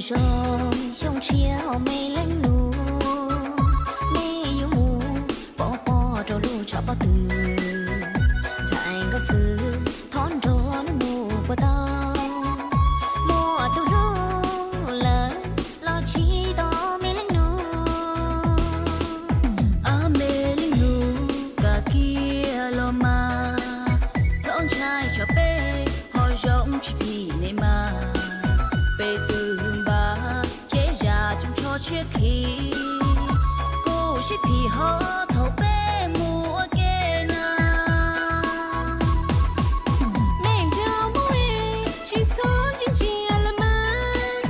Zoo xyoo tshiab me leej nus, nej yuav mus pov pob rau lub tshav pob tw. Ntxhais nkauj xwb thov nrog nej mus puas tau, muaj tus hlub lawm los tsis tau me leej nus. Ab me leej nus, kam kiag los mas, txhob ntshai tsam peb ho zoo tsis phim nej mas. Peb twb npaj ces zam tsoos tsho tshiab khi, kuj sib phim ho thaum peb mus ua ke na. Neeg nrog Hmoob es tsis txhob ntsia ntsia los mas,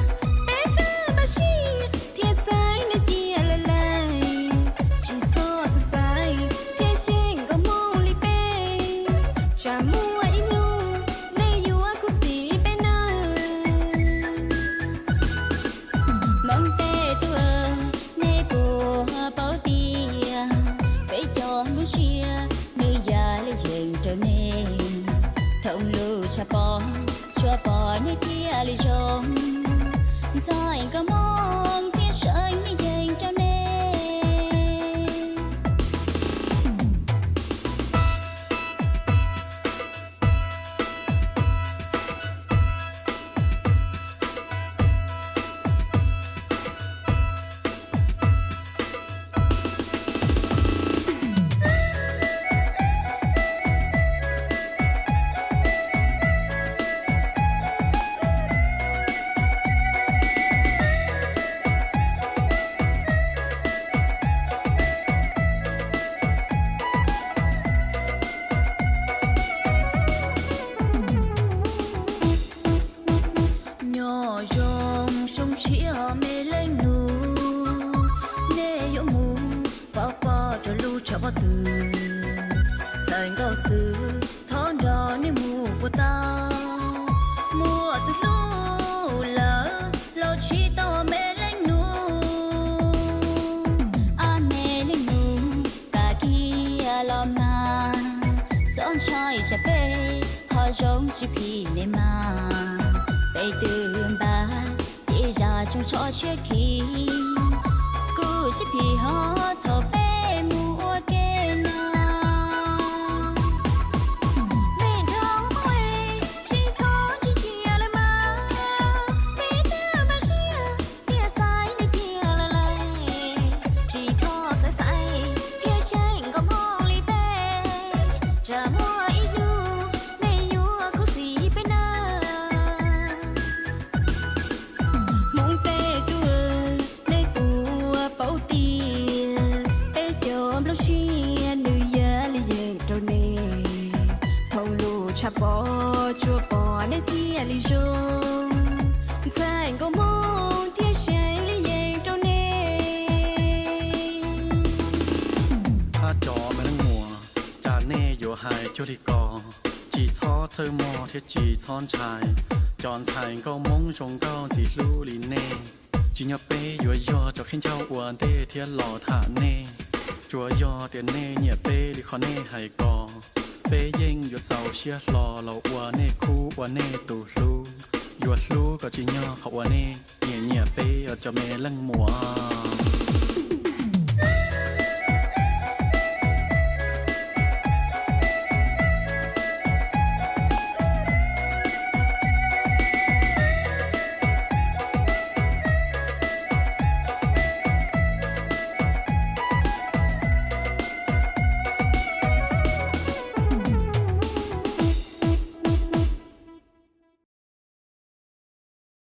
peb twb npaj siab thiab xaiv nws cia lawm lawm. Tsis txhob xav xaiv thiab xyeej nkauj Hmoob li peb, tsam muaj ib hnub nej yuav khuv xim peb nawb. Hmoob tej tub, nej puas paub tias peb cov nplooj siab nws yam li yees rau nej. Thooj lub tshav pob tsuas pom nej thiaj li zoo, ntxhais nkauj Hmoob thiaj seev li yees rau nej. Nyob zoo xyoo tshiab me leej nus, nej yuav mus pov pob rau lub tshav pob tw. Ntxhais nkauj xwb thov nrog nej mus puas tau, muaj tus hlub lawm los tsis tau me leej nus. Ab me leej nus, kam kiag los mas, txhob ntshai tsam peb ho zoo tsis phim nej mas. Peb twb npaj ces zam tsoos tsho tshiab khi, kuj sib phim ho thaum peb mus ua ke na. Neeg nrog Hmoob es tsis txhob ntsia ntsia los mas, peb twb npaj siab thiab xaiv nws cia lawm lawm. Tsis txhob xav xaiv thiab xyeej nkauj Hmoob li peb, tsam muaj ib hnub nej yuav khuv xim peb nawb. Hmoob tej tub, nej puas paub tias peb cov nplooj siab nws yam li yees rau nej. Thooj lub tshav pob tsuas pom nej thiaj li zoo, ntxhais nkauj Hmoob thiaj seev li yees rau nej. Hab cov me leej muam, cas nej yuav hais cuag li ko? Tsis txhob txhawj mog thiab tsis txhob ntshai, cov ntxhais nkauj Hmoob zoo nkauj ntxim hlub li nej. Tsim nyog peb yuav yog cov khaub ncaug ua ntej thiab los tham nej. Tsuas yog tias nej nyiam peb li qhov nej hais ko, peb yeej yuav txaus siab hlo los ua nej khub ua nej tus hlub. Yuav hlub kom tsim nyog qhov uas nej nyiam nyiam peb os cov me leej muam.